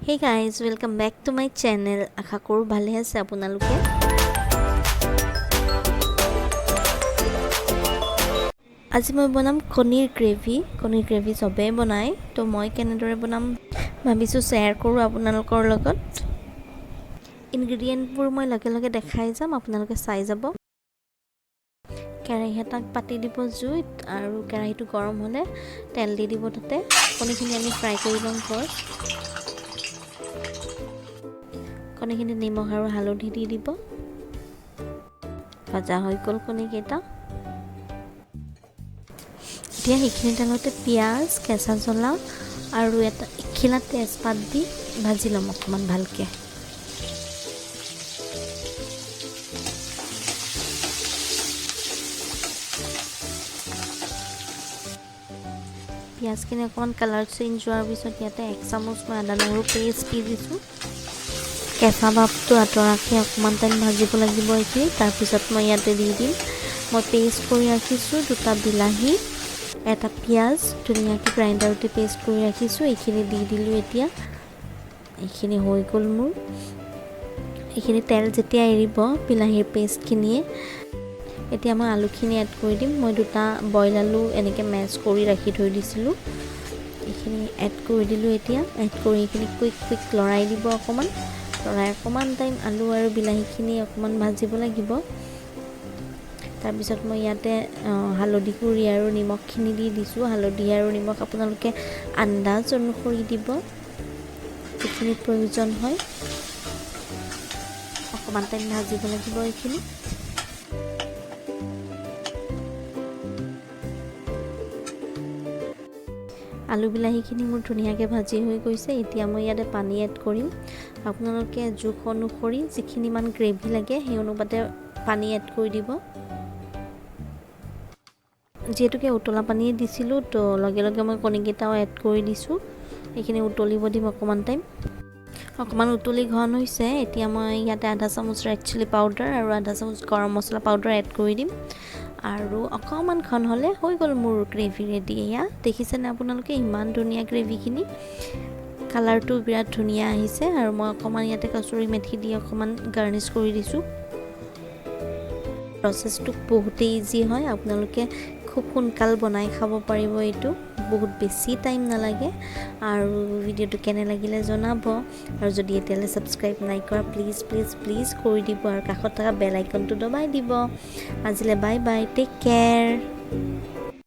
Hey guys, welcome back to my channel. আশা কৰোঁ ভালে আছে আপোনালোকে। আজি মই বনাম কণীৰ গ্ৰেভি। কণীৰ গ্ৰেভি চবেই বনায়, তো মই কেনেদৰে বনাম ভাবিছোঁ শ্বেয়াৰ কৰোঁ আপোনালোকৰ লগত। ইনগ্ৰিডিয়েণ্টবোৰ মই লগে লগে দেখাই যাম, আপোনালোকে চাই যাব। কেৰাহী এটাক পাতি দিব জুইত আৰু কেৰাহীটো গৰম হ'লে তেল দি দিব তাতে। কণীখিনি আমি ফ্ৰাই কৰি ল'ম ফাৰ্ষ্ট। কণীখিনি নিমখ আৰু হালধি দি দিব। ভাজা হৈ গ'ল কণীকেইটা। এতিয়া সেইখিনি তেলতে পিঁয়াজ, কেঁচা জ্বলা আৰু এটা এখিলা তেজপাত দি ভাজি ল'ম অকণমান ভালকৈ। পিঁয়াজখিনি অকণমান কালাৰ চেঞ্জ হোৱাৰ পিছত ইয়াতে 1 চামুচ মই আদা নহৰু পেষ্ট দি দিছোঁ। কেঁচা ভাৱটো আঁতৰাকৈ অকণমান টাইম ভাজিব লাগিব এইখিনি। তাৰপিছত মই ইয়াতে দি দিম, মই পেষ্ট কৰি ৰাখিছোঁ দুটা বিলাহী, এটা পিঁয়াজ, ধুনীয়াকৈ গ্ৰাইণ্ডাৰতে পেষ্ট কৰি ৰাখিছোঁ। এইখিনি দি দিলোঁ এতিয়া। এইখিনি হৈ গ'ল মোৰ। এইখিনি তেল যেতিয়া এৰিব বিলাহীৰ পেষ্টখিনিয়ে, এতিয়া মই আলুখিনি এড কৰি দিম। মই দুটা বইল আলু এনেকৈ মেছ কৰি ৰাখি থৈ দিছিলোঁ। এইখিনি এড কৰি দিলোঁ এতিয়া। এড কৰি এইখিনি কুইক কুইক লৰাই দিব অকণমান। লৰাই অকণমান টাইম আলু আৰু বিলাহীখিনি অকণমান ভাজিব লাগিব। তাৰপিছত মই ইয়াতে হালধি গুড়ি আৰু নিমখখিনি দি দিছোঁ। হালধি আৰু নিমখ আপোনালোকে আন্দাজ অনুসৰি দিব, যিখিনি প্ৰয়োজন হয়। অকণমান টাইম ভাজিব লাগিব এইখিনি। আলু বিলাহীখিনি মোৰ ধুনীয়াকৈ ভাজি হৈ গৈছে। এতিয়া মই ইয়াতে পানী এড কৰিম। আপোনালোকে জোখ অনুসৰি যিখিনিমান গ্ৰেভি লাগে, সেই অনুপাতে পানী এড কৰি দিব। যিহেতুকে উতলা পানীয়ে দিছিলোঁ, তো লগে লগে মই কণীকেইটাও এড কৰি দিছোঁ। এইখিনি উতলিব দিম অকণমান টাইম। অকণমান উতলি ঘন হৈছে। এতিয়া মই ইয়াতে আধা চামুচ ৰেড চিলি পাউডাৰ আৰু আধা চামুচ গৰম মছলা পাউডাৰ এড কৰি দিম আৰু অকণমান ঘন হ'লে হৈ গ'ল মোৰ গ্ৰেভি ৰেডি। এয়া দেখিছেনে আপোনালোকে, ইমান ধুনীয়া গ্ৰেভিখিনি, কালাৰটো বিৰাট ধুনীয়া আহিছে। আৰু মই অকণমান ইয়াতে কচুৰি মেথি দি অকণমান গাৰ্নিছ কৰি দিছোঁ। প্ৰচেছটো বহুতেই ইজি হয়, আপোনালোকে খুব সোনকাল বনাই খাব পাৰিব এইটো, বহুত বেছি টাইম নালাগে। আৰু ভিডিঅ'টো কেনে লাগিলে জনাব আৰু যদি এতিয়ালৈ ছাবস্ক্ৰাইব নাই কৰা, প্লিজ প্লিজ প্লিজ কৰি দিব আৰু কাষত থকা বেল আইকনটো দবাই দিব। আজিলৈ bye bye, take care.